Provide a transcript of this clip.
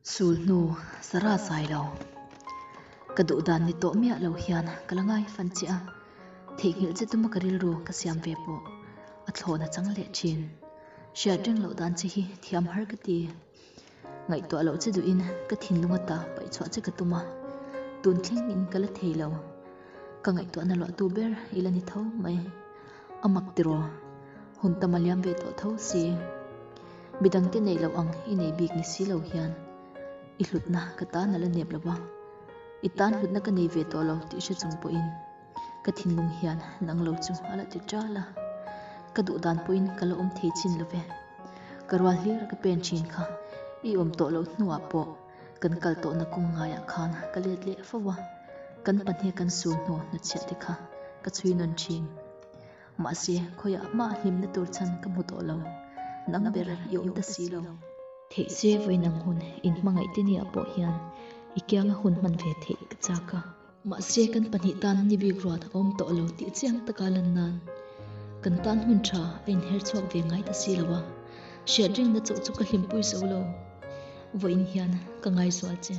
Sul hnu Sarah zai lo. Ka duh dan ni tawh miah lo hian ka la ngai fan che a, theihnghilh che tuma ka rilru ka siam ve pawh a thlawn a chang leh thin. Hriat reng loh dan che hi thiam har ka ti. Ngaihtuah loh che duhin ka thinlung ata paih chhuah che ka tum a, tun thleng in ka la thei lo. Ka ngaihtuahna luahtu ber i la ni tho mai. A mak tiraw? Hun tam a liam ve tawh tho si. Midangte neih loh ang i nei bik ni si lo hian i hlutna ka tan a la nep lo va, i tan hlutna ka nei ve tawh lo tih hre chung pawhin ka thinlung hian nang lo chu a la ti ṭal a. Ka duh dan pawhin ka la awm thei chin lo ve. Ka rual hlir a ka pen ṭhin kha i awm tawh loh hnuah pawh Kan kal tawhna kawng ngaiah khan ka let leh fo a, kan pahnih kan sul hnu hnutchhiah te kha ka chhui nawn thin. Mahse, khawiah mah hlimna tur chhan ka hmu tawh lo, nang ber i awm ta si lo. Theih se vawiin ang hun inhmangaih te nia pawh hian i kianga hun hman ve theih ka chak a. Mahse, kan pahnih tan ni bik ruat a awm tawh lo tih chiang taka lan nan kan tan hun tha a inher chhuak ve ngai ta si lo a, hriat rengna chauh chu ka hlimpui zo lo. Vawiin hian ka ngaisual che.